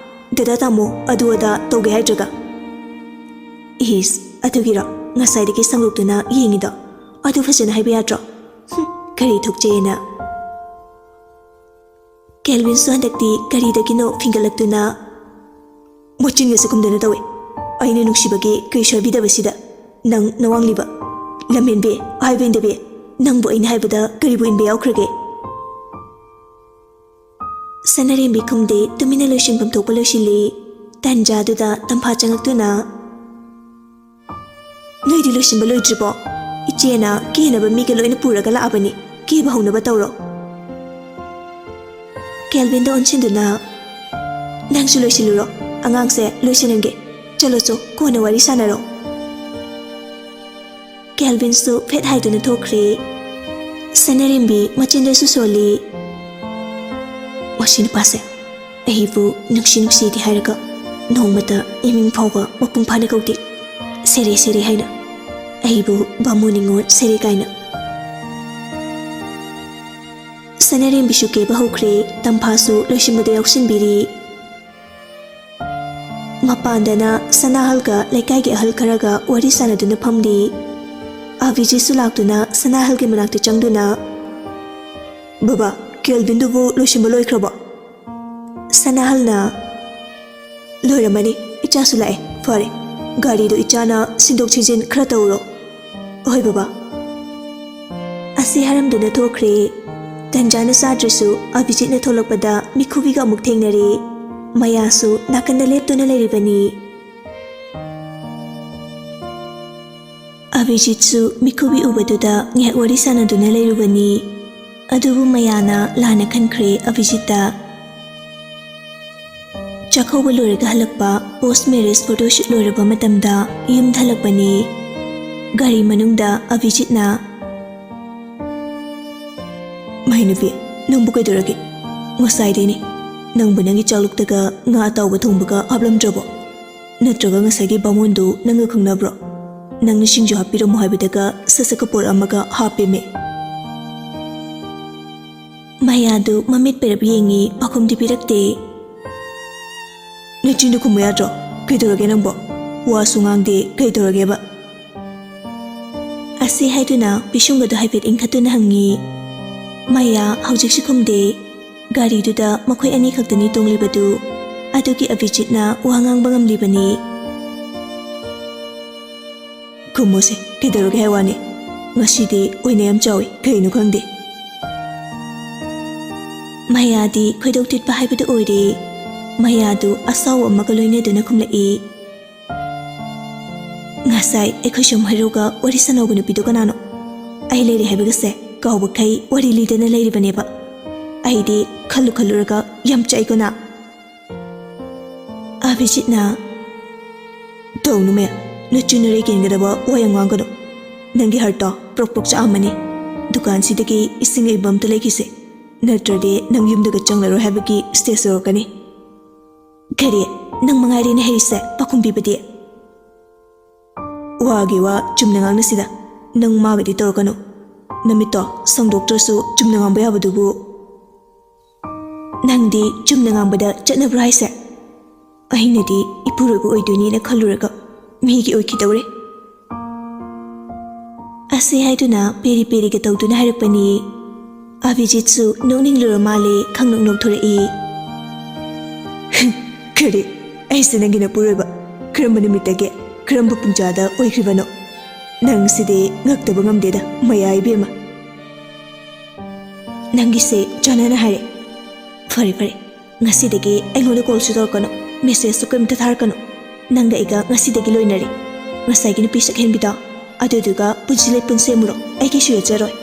ꯗꯗꯥ ꯇꯥꯃꯣ ꯑꯗꯨ ꯑꯗꯥ ꯇꯧꯒꯦ ꯍꯥꯏꯗ꯭ꯔꯒ?" "ꯏꯁ, ꯑꯗꯨꯒꯤꯔꯣ ꯉꯁꯥꯏꯗꯒꯤ ꯁꯪꯗꯣꯛꯇꯨꯅ ꯌꯦꯡꯉꯤꯗꯣ? ꯑꯗꯨ ꯐꯖꯅ ꯍꯥꯏꯕ ꯌꯥꯗ꯭ꯔꯣ? ꯍꯨꯝ, ꯀꯔꯤ ꯊꯣꯛꯆꯩꯅ?" ꯀꯦꯜꯚꯤꯟꯁꯨ ꯍꯟꯗꯛꯇꯤ ꯀꯔꯤꯗꯒꯤꯅꯣ ꯐꯤꯡꯒꯠꯂꯛꯇꯨꯅ, "ꯃꯆꯤꯟꯒꯁꯦ ꯈꯨꯝꯗꯅ ꯇꯧꯏ꯫ ꯑꯩꯅ ꯅꯨꯡꯁꯤꯕꯒꯤ ꯀꯩꯁꯨ ꯍꯥꯏꯕꯤꯗꯕꯁꯤꯗ ꯅꯪ ꯅꯋꯥꯡꯂꯤꯕ꯫ ꯂꯝꯍꯦꯟꯕꯤ, ꯍꯥꯏꯕ ꯏꯟꯗꯕꯤ, ꯅꯪꯕꯨ ꯑꯩꯅ ꯍꯥꯏꯕꯗ ꯀꯔꯤꯕꯨ ꯏꯟꯕ ꯌꯥꯎꯈ꯭ꯔꯒꯦ?" ꯁꯅꯥꯔꯦꯝꯕꯤ ꯈꯨꯝꯗꯦ, ꯇꯨꯃꯤꯟꯅ ꯂꯣꯏꯁꯤꯟꯐꯝ ꯊꯣꯛꯄ ꯂꯣꯏꯁꯤꯜꯂꯤ꯫ ꯇꯟꯖꯥꯗꯨꯗ ꯇꯝꯐꯥ ꯆꯪꯂꯛꯇꯨꯅ, "ꯅꯣꯏꯗꯤ ꯂꯣꯏꯁꯤꯟꯕ ꯂꯣꯏꯗ꯭ꯔꯤꯕꯣ? ꯏꯆꯦꯅ ꯀꯦꯅꯕ ꯃꯤꯒ ꯂꯣꯏꯅ ꯄꯨꯔꯒ ꯂꯥꯛꯑꯕꯅꯤ, ꯀꯦꯕ ꯍꯧꯅꯕ ꯇꯧꯔꯣ꯫" ꯀꯦꯜꯚꯤꯟꯗ ꯑꯣꯟꯁꯤꯟꯗꯨꯅ, "ꯅꯪꯁꯨ ꯂꯣꯏꯁꯤꯜꯂꯨꯔꯣ, ꯑꯉꯥꯡꯁꯦ ꯂꯣꯏꯁꯤꯜꯍꯟꯒꯦ꯫ ꯆꯠꯂꯣ ꯆꯣ, ꯀꯣꯟꯅ ꯋꯥꯔꯤ ꯁꯥꯟꯅꯔꯣ꯫" ꯀꯦꯜꯚꯤꯟꯁꯨ ꯐꯦꯠ ꯍꯥꯏꯗꯨꯅ ꯊꯣꯛꯈ꯭ꯔꯦ꯫ ꯁꯅꯥꯔꯦꯝꯕꯤ ꯃꯆꯤꯟꯗꯁꯨ ꯁꯣꯜꯂꯤ꯫ ꯃꯁꯤ ꯅꯨꯄꯥꯁꯦ ꯑꯩꯕꯨ ꯅꯨꯡꯁꯤ ꯅꯨꯡꯁꯤꯗꯤ ꯍꯥꯏꯔꯒ ꯅꯣꯡꯃꯇ ꯏꯃꯤꯡ ꯐꯥꯎꯕ ꯃꯄꯨꯡ ꯐꯥꯅ ꯀꯧꯗꯦ꯫ ꯁꯦꯔꯦ ꯁꯦꯔꯦ ꯍꯥꯏꯅ, ꯑꯩꯕꯨ ꯕꯥꯃꯣꯟ ꯅꯤꯉꯣꯜ ꯁꯦꯔꯦ ꯀꯥꯏꯅ꯫ ꯁꯅꯥꯔꯦꯝꯕꯤꯁꯨ ꯀꯦꯕ ꯍꯧꯈ꯭ꯔꯦ꯫ ꯇꯝꯐꯥꯁꯨ ꯂꯣꯏꯁꯤꯟꯕꯗ ꯌꯥꯎꯁꯤꯟꯕꯤꯔꯤ꯫ ꯃꯄꯥꯟꯗꯅ ꯁꯅꯥꯍꯜꯒ ꯂꯩꯀꯥꯏꯒꯤ ꯑꯍꯜ ꯈꯔꯒ ꯋꯥꯔꯤ ꯁꯥꯟꯅꯗꯨꯅ ꯐꯝꯂꯤ꯫ ꯑꯚꯤꯖꯤꯠꯁꯨ ꯂꯥꯛꯇꯨꯅ ꯁꯅꯥꯍꯜꯒꯤ ꯃꯅꯥꯛꯇ ꯆꯪꯗꯨꯅ, "ꯕꯕꯥ, ꯀꯦꯜꯚꯤꯟꯗꯨꯕꯨ ꯂꯣꯏꯁꯤꯟꯕ ꯂꯣꯏꯈ꯭ꯔꯕꯣ?" ꯁꯅꯥꯍꯜꯅ, "ꯂꯣꯏꯔꯝꯃꯅꯤ, ꯏꯆꯥꯁꯨ ꯂꯥꯛꯑꯦ꯫ ꯐꯔꯦ, ꯒꯥꯔꯤꯗꯨ ꯏꯆꯥꯅ ꯁꯤꯟꯗꯣꯛ ꯁꯤꯟꯖꯤꯟ ꯈꯔ ꯇꯧꯔꯣ꯫" "ꯍꯣꯏ ꯕꯕꯥ꯫" ꯑꯁꯤ ꯍꯥꯏꯔꯝꯗꯨꯅ ꯊꯣꯛꯈ꯭ꯔꯦ꯫ ꯇꯟꯖꯥꯅ ꯆꯥꯗ꯭ꯔꯁꯨ ꯑꯚꯤꯖꯤꯠꯅ ꯊꯣꯛꯂꯛꯄꯗ ꯃꯤꯈꯨꯕꯤꯒ ꯑꯃꯨꯛ ꯊꯦꯡꯅꯔꯦ꯫ ꯃꯌꯥꯁꯨ ꯅꯥꯀꯟꯗ ꯂꯦꯞꯇꯨꯅ ꯂꯩꯔꯤꯕꯅꯤ꯫ ꯑꯚꯤꯖꯤꯠꯁꯨ ꯃꯤꯈꯨꯕꯤ ꯎꯕꯗꯨꯗ ꯉꯥꯏꯍꯥꯛ ꯋꯥꯔꯤ ꯁꯥꯟꯅꯗꯨꯅ ꯂꯩꯔꯨꯕꯅꯤ꯫ ꯑꯗꯨꯕꯨ ꯃꯌꯥꯅ ꯂꯥꯟꯅ ꯈꯟꯈ꯭ꯔꯦ ꯑꯚꯤꯖꯤꯠꯇ꯫ ꯆꯥꯛꯀꯧꯕ ꯂꯣꯏꯔꯒ ꯍꯜꯂꯛꯄ, ꯄꯣꯁ ꯃꯦꯔꯦꯖ ꯐꯣꯇꯣꯁꯨꯠ ꯂꯣꯏꯔꯕ ꯃꯇꯝꯗ ꯌꯨꯝꯗ ꯍꯜꯂꯛꯄꯅꯤ꯫ ꯒꯥꯔꯤ ꯃꯅꯨꯡꯗ ꯑꯚꯤꯖꯤꯠꯅ, "ꯃꯍꯩ ꯅꯨꯄꯤ, ꯅꯪꯕꯨ ꯀꯩꯗꯧꯔꯒꯦ? ꯉꯁꯥꯏꯗꯩꯅꯦ ꯅꯪꯕꯨ ꯅꯪꯒꯤ ꯆꯥꯛꯂꯨꯛꯇꯒ ꯉꯥ ꯑꯇꯥꯎꯕ ꯊꯣꯡꯕꯒ ꯍꯥꯞꯂꯝꯗ꯭ꯔꯕꯣ? ꯅꯠꯇ꯭ꯔꯒ ꯉꯁꯥꯏꯒꯤ ꯕꯥꯃꯣꯟꯗꯨ ꯅꯪꯒ ꯈꯪꯅꯕ꯭ꯔꯣ? ꯅꯪꯅ ꯁꯤꯡꯖꯨ ꯍꯥꯞꯄꯤꯔꯝꯃꯣ ꯍꯥꯏꯕꯗꯒ ꯁꯠ ꯁꯠꯀ ꯄꯣꯔꯛꯑꯝꯃꯒ ꯍꯥꯞꯄꯦꯃꯦ꯫" ꯃꯌꯥꯗꯨ ꯃꯃꯤꯠ ꯄꯩꯔꯞ ꯌꯦꯡꯉꯤ, ꯄꯥꯎꯈꯨꯝꯗꯤ ꯄꯤꯔꯛꯇꯦ꯫ "ꯅꯆꯤꯟꯗꯨ ꯈꯨꯝꯃꯨ ꯌꯥꯗ꯭ꯔꯣ? ꯀꯩꯗꯧꯔꯒꯦ ꯅꯪꯕꯣ? ꯋꯥꯁꯨ ꯉꯥꯡꯗꯦ, ꯀꯩꯗꯧꯔꯒꯦꯕ?" ꯑꯁꯤ ꯍꯥꯏꯗꯨꯅ ꯄꯤꯁꯨꯝꯒꯗꯨ ꯍꯥꯏꯐꯦꯠ ꯏꯟꯈꯠꯇꯨꯅ ꯍꯪꯉꯤ꯫ ꯃꯌꯥ ꯍꯧꯖꯤꯛꯁꯨ ꯈꯨꯝꯗꯦ꯫ ꯒꯥꯔꯤꯗꯨꯗ ꯃꯈꯣꯏ ꯑꯅꯤ ꯈꯛꯇꯅꯤ ꯇꯣꯡꯂꯤꯕꯗꯨ꯫ ꯑꯗꯨꯒꯤ ꯑꯚꯤꯖꯤꯠꯅ ꯋꯥ ꯉꯥꯡꯕ ꯉꯝꯂꯤꯕꯅꯤ꯫ "ꯈꯨꯝꯃꯨꯁꯦ, ꯀꯩꯗꯧꯔꯒꯦ ꯍꯥꯏ ꯋꯥꯅꯤ? ꯉꯁꯤꯗꯤ ꯑꯣꯏꯅ ꯌꯥꯝ ꯆꯥꯎꯏ, ꯀꯩꯅꯣ ꯈꯪꯗꯦ꯫" ꯃꯌꯥꯗꯤ ꯈꯣꯏꯗꯧ ꯊꯤꯠꯄ ꯍꯥꯏꯕꯗꯨ ꯑꯣꯏꯔꯦ꯫ ꯃꯌꯥꯗꯨ ꯑꯁꯥꯎ ꯑꯃꯒ ꯂꯣꯏꯅꯗꯨꯅ ꯈꯨꯝꯂꯛꯏ꯫ "ꯉꯁꯥꯏ ꯑꯩꯈꯣꯏ ꯁꯨꯝ ꯍꯩꯔꯧꯒ ꯋꯥꯔꯤ ꯁꯥꯟꯅꯧꯕ ꯅꯨꯄꯤꯗꯨ ꯀꯅꯥꯅꯣ? ꯑꯩ ꯂꯩꯔꯦ ꯍꯥꯏꯕꯒꯁꯦ ꯀꯥꯎꯕꯈꯩ ꯋꯥꯔꯤ ꯂꯤꯗꯅ ꯂꯩꯔꯤꯕꯅꯦꯕ꯫ ꯑꯩꯗꯤ ꯈꯜꯂꯨ ꯈꯜꯂꯨꯔꯒ ꯌꯥꯝ ꯆꯥꯛꯏꯀꯣ ꯅꯪ꯫" ꯑꯚꯤꯖꯤꯠꯅ, "ꯇꯧꯅꯨ ꯃꯌꯥ, ꯅꯆꯤꯟ ꯅꯔꯩ ꯀꯦꯟꯒꯗꯕ ꯋꯥ ꯌꯥꯝ ꯉꯥꯡꯒꯅꯨ꯫ ꯅꯪꯒꯤ ꯍꯥꯔꯠꯇꯣ ꯄ꯭ꯔꯣꯛ ꯄ꯭ꯔꯣꯛ ꯆꯥꯛꯑꯝꯃꯅꯤ꯫ ꯗꯨꯀꯥꯟꯁꯤꯗꯒꯤ ꯏꯁꯤꯡ ꯂꯩꯕ ꯑꯝꯇ ꯂꯩꯈꯤꯁꯦ, ꯅꯠꯇ꯭ꯔꯗꯤ ꯅꯪ ꯌꯨꯝꯗꯒ ꯆꯪꯂꯔꯣꯏ ꯍꯥꯏꯕꯒꯤ ꯁ꯭ꯇꯦꯖ ꯌꯧꯔꯛꯀꯅꯤ꯫ ꯀꯔꯤ? ꯅꯪ ꯃꯉꯥꯏꯔꯦꯅꯦ ꯍꯩꯔꯤꯁꯦ, ꯄꯥꯎꯈꯨꯝ ꯄꯤꯕꯗꯤ? ꯋꯥꯒꯤ ꯋꯥ ꯆꯨꯝꯅ ꯉꯥꯡꯅꯁꯤꯗ, ꯅꯪ ꯃꯥꯒꯗꯤ ꯇꯧꯔꯛꯀꯅꯨ꯫ ꯅꯃꯤꯠꯇꯣ ꯁꯪꯗꯣꯛꯇ꯭ꯔꯁꯨ ꯆꯨꯝꯅ ꯉꯥꯡꯕ ꯌꯥꯕꯗꯨꯕꯨ꯫ ꯅꯪꯗꯤ ꯆꯨꯝꯅ ꯉꯥꯡꯕꯗ ꯆꯠꯅꯕ꯭ꯔꯣ ꯍꯥꯏꯁꯦ? ꯑꯩꯅꯗꯤ ꯏꯄꯨꯔꯣꯏꯕ ꯑꯣꯏꯗꯣꯏꯅꯦꯅ ꯈꯜꯂꯨꯔꯒ ꯃꯤꯒꯤ ꯑꯣꯏꯈꯤꯗꯧꯔꯦ꯫ ꯑꯁꯤ ꯍꯥꯏꯗꯨꯅ ꯄꯦꯔꯤ ꯄꯦꯔꯤꯒ ꯇꯧꯗꯨꯅ ꯍꯥꯏꯔꯛꯄꯅꯤ꯫ ꯑꯚꯤꯖꯤꯠꯁꯨ ꯅꯣꯛꯅꯤꯡꯂꯨꯔ ꯃꯥꯜꯂꯦ, ꯈꯪꯅꯣꯛ ꯅꯣꯛꯊꯣꯔꯛꯏ꯫ ꯀꯔꯤ? ꯑꯩꯁꯦ ꯅꯪꯒꯤ ꯅꯄꯨꯔꯣꯏꯕ? ꯀꯔꯝꯕ ꯅꯨꯃꯤꯠꯇꯒꯤ, ꯀꯔꯝꯕ ꯄꯨꯡꯖꯥꯗ ꯑꯣꯏꯈ꯭ꯔꯤꯕꯅꯣ? ꯅꯪꯁꯤꯗꯤ ꯉꯛꯇꯕ ꯉꯝꯗꯦꯗ, ꯃꯌꯥ ꯏꯕꯦꯝꯃ꯫ ꯅꯪꯒꯤꯁꯦ ꯆꯥꯟꯅꯅ ꯍꯥꯏꯔꯦ꯫ ꯐꯔꯦ, ꯐꯔꯦ, ꯉꯁꯤꯗꯒꯤ ꯑꯩꯉꯣꯟꯗ ꯀꯣꯜꯁꯨ ꯇꯧꯔꯛꯀꯅꯨ, ꯃꯦꯁꯦꯖꯁꯨ ꯀꯔꯤꯝꯇ ꯊꯥꯔꯛꯀꯅꯨ꯫ ꯅꯪꯒ ꯑꯩꯒ ꯉꯁꯤꯗꯒꯤ ꯂꯣꯏꯅꯔꯦ꯫ ꯉꯁꯥꯏꯒꯤ ꯅꯨꯄꯤ ꯁꯛꯍꯦꯟꯕꯤꯗꯣ, ꯑꯗꯨꯗꯨꯒ ꯄꯨꯟꯁꯤ ꯂꯩꯄꯨꯟ ꯁꯦꯝꯃꯨꯔꯣ, ꯑꯩ ꯀꯩꯁꯨ ꯌꯦꯠꯆꯔꯣꯏ꯫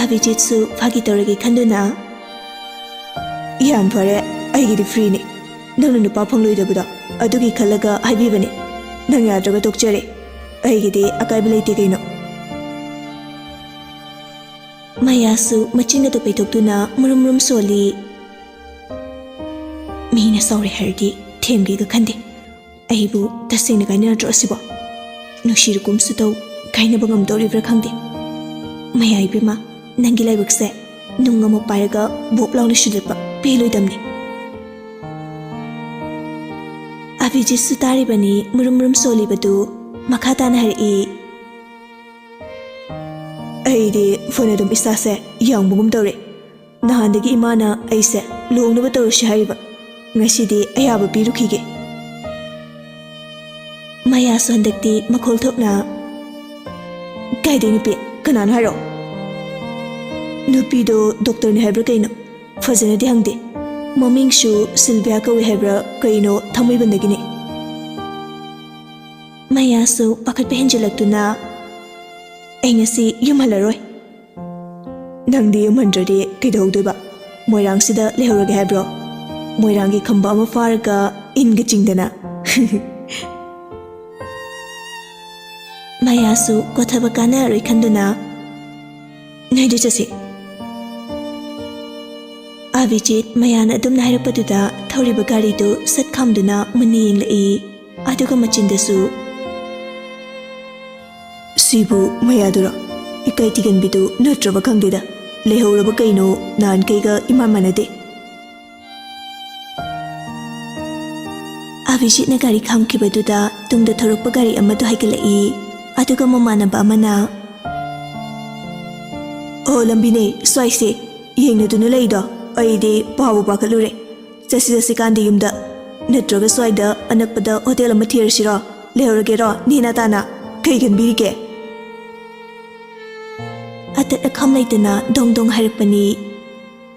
ꯑꯚꯤꯖꯤꯠꯁꯨ ꯐꯥꯒꯤ ꯇꯧꯔꯒꯦ ꯈꯟꯗꯨꯅ, "ꯌꯥꯝ ꯐꯔꯦ, ꯑꯩꯒꯤꯗꯤ ꯐ꯭ꯔꯤꯅꯤ꯫ ꯅꯪꯅ ꯅꯨꯄꯥ ꯐꯪꯂꯣꯏꯗꯕꯗꯣ ꯑꯗꯨꯒꯤ ꯈꯜꯂꯒ ꯍꯥꯏꯕꯤꯕꯅꯦ꯫ ꯅꯪ ꯌꯥꯗ꯭ꯔꯒ ꯇꯣꯛꯆꯔꯦ꯫ ꯑꯩꯒꯤꯗꯤ ꯑꯀꯥꯏꯕ ꯂꯩꯇꯦ ꯀꯩꯅꯣ꯫" ꯃꯌꯥꯁꯨ ꯃꯆꯤꯟ ꯑꯗꯨ ꯄꯩꯊꯣꯛꯇꯨꯅ ꯃꯨꯔꯨꯝ ꯃꯨꯔꯨꯝ ꯁꯣꯜꯂꯤ꯫ ꯃꯤꯅ ꯁꯥꯎꯔꯦ ꯍꯥꯏꯔꯗꯤ ꯊꯦꯝꯒꯦꯒ ꯈꯟꯗꯦ꯫ ꯑꯩꯕꯨ ꯇꯁꯦꯡꯅ ꯀꯥꯏꯅꯔꯗ꯭ꯔꯣ ꯑꯁꯤꯕꯣ? ꯅꯨꯡꯁꯤꯔꯨ ꯀꯨꯝꯁꯨ ꯇꯧ, ꯀꯥꯏꯅꯕ ꯉꯝꯗꯧꯔꯤꯕ꯭ꯔꯥ ꯈꯪꯗꯦ꯫ ꯃꯌꯥ ꯏꯕꯦꯝꯃ, ꯅꯪꯒꯤ ꯂꯥꯏꯕꯛꯁꯦ ꯅꯨꯡ ꯑꯃ ꯄꯥꯏꯔꯒ ꯕꯣꯞ ꯂꯥꯎꯅ ꯁꯨꯗꯠꯄ ꯄꯦꯜꯂꯣꯏꯗꯝꯅꯤ꯫ ꯑꯚꯤꯖꯤꯠꯁꯨ ꯇꯥꯔꯤꯕꯅꯤ ꯃꯨꯔꯨꯝ ꯃꯨꯔꯨꯝ ꯁꯣꯜꯂꯤꯕꯗꯨ꯫ ꯃꯈꯥ ꯇꯥꯅ ꯍꯥꯏꯔꯛꯏ, "ꯑꯩꯗꯤ ꯐꯅ ꯑꯗꯨꯝ ꯏꯁꯥꯁꯦ ꯌꯥꯡꯕꯒꯨꯝ ꯇꯧꯔꯦ꯫ ꯅꯍꯥꯟꯗꯒꯤ ꯏꯃꯥꯅ ꯑꯩꯁꯦ ꯂꯨꯍꯣꯡꯅꯕ ꯇꯧꯔꯁꯤ ꯍꯥꯏꯔꯤꯕ꯫ ꯉꯁꯤꯗꯤ ꯑꯌꯥꯕ ꯄꯤꯔꯨꯈꯤꯒꯦ꯫" ꯃꯌꯥꯁꯨ ꯍꯟꯗꯛꯇꯤ ꯃꯈꯣꯜ ꯊꯣꯛꯅ, "ꯀꯥꯏꯗꯩ ꯅꯨꯄꯤ? ꯀꯅꯥꯅꯣ ꯍꯥꯏꯔꯣ?" "ꯅꯨꯄꯤꯗꯣ ꯗꯣꯛꯇꯔꯅꯤ ꯍꯥꯏꯕ꯭ꯔꯥ ꯀꯩꯅꯣ? ꯐꯖꯅꯗꯤ ꯍꯪꯗꯦ꯫ ꯃꯃꯤꯡꯁꯨ ꯁꯤꯜꯚꯤꯌꯥ ꯀꯧꯏ ꯍꯥꯏꯕ꯭ꯔꯥ ꯀꯩꯅꯣ, ꯊꯥꯡꯃꯩꯕꯟꯗꯒꯤꯅꯦ꯫" ꯃꯌꯥꯁꯨ ꯄꯥꯈꯠꯄ ꯍꯦꯟꯖꯤꯜꯂꯛꯇꯨꯅ, "ꯑꯩ ꯉꯁꯤ ꯌꯨꯝ ꯍꯜꯂꯔꯣꯏ꯫" "ꯅꯪꯗꯤ ꯌꯨꯝ ꯍꯟꯗ꯭ꯔꯗꯤ ꯀꯩꯗꯧꯍꯧꯗꯣꯏꯕ? ꯃꯣꯏꯔꯥꯡꯁꯤꯗ ꯂꯩꯍꯧꯔꯒꯦ ꯍꯥꯏꯕ꯭ꯔꯣ? ꯃꯣꯏꯔꯥꯡꯒꯤ ꯈꯝꯕ ꯑꯃ ꯐꯥꯔꯒ ꯏꯟꯒ ꯆꯤꯡꯗꯅ?" ꯃꯌꯥꯁꯨ ꯀꯣꯊꯕ ꯀꯥꯟꯅꯔꯔꯣꯏ ꯈꯟꯗꯨꯅ, "ꯅꯣꯏꯗ ꯆꯠꯁꯤ꯫" ꯑꯚꯤꯖꯤꯠ ꯃꯌꯥꯅ ꯑꯗꯨꯝꯅ ꯍꯥꯏꯔꯛꯄꯗꯨꯗ ꯊꯧꯔꯤꯕ ꯒꯥꯔꯤꯗꯨ ꯁꯠ ꯈꯥꯝꯗꯨꯅ ꯃꯨꯟꯅ ꯌꯦꯡꯂꯛꯏ꯫ ꯑꯗꯨꯒ ꯃꯆꯤꯟꯗꯁꯨ, "ꯁꯤꯕꯨ ꯃꯌꯥꯗꯨꯔꯣ? ꯏꯀꯥꯏ ꯊꯤꯒꯟꯕꯤꯗꯨ ꯅꯠꯇ꯭ꯔꯕ ꯈꯪꯗꯦꯗ꯫ ꯂꯩꯍꯧꯔꯕ ꯀꯩꯅꯣ, ꯅꯍꯥꯟꯈꯩꯒ ꯏꯃꯥꯟ ꯃꯥꯟꯅꯗꯦ꯫" ꯑꯚꯤꯖꯤꯠꯅ ꯒꯥꯔꯤ ꯈꯥꯝꯈꯤꯕꯗꯨꯗ ꯇꯨꯡꯗ ꯊꯧꯔꯛꯄ ꯒꯥꯔꯤ ꯑꯃꯗꯨ ꯍꯥꯏꯒꯠꯂꯛꯏ꯫ ꯑꯗꯨꯒ ꯃꯃꯥꯟꯅꯕ ꯑꯃꯅ, "ꯑꯣ, ꯂꯝꯕꯤꯅꯦ ꯁ꯭ꯋꯥꯏꯁꯦ꯫ ꯌꯦꯡꯅꯗꯨꯅ ꯂꯩꯗꯣ ꯑꯩꯗꯤ ꯄꯥꯕꯨ ꯄꯥꯈꯠꯂꯨꯔꯦ꯫ ꯆꯠꯁꯤ ꯆꯠꯁꯤ ꯀꯥꯟꯗꯦ ꯌꯨꯝꯗ꯫ ꯅꯠꯇ꯭ꯔꯒ ꯁ꯭ꯋꯥꯏꯗ ꯑꯅꯛꯄꯗ ꯍꯣꯇꯦꯜ ꯑꯃ ꯊꯤꯔꯁꯤꯔꯣ? ꯂꯩꯍꯧꯔꯒꯦꯔꯣ ꯅꯦꯅꯥ ꯇꯥꯅ? ꯀꯩ ꯈꯟꯕꯤꯔꯤꯒꯦ?" ꯑꯇꯠ ꯑꯈꯝ ꯂꯩꯇꯅ ꯗꯣꯡ ꯗꯣꯡ ꯍꯥꯏꯔꯛꯄꯅꯤ꯫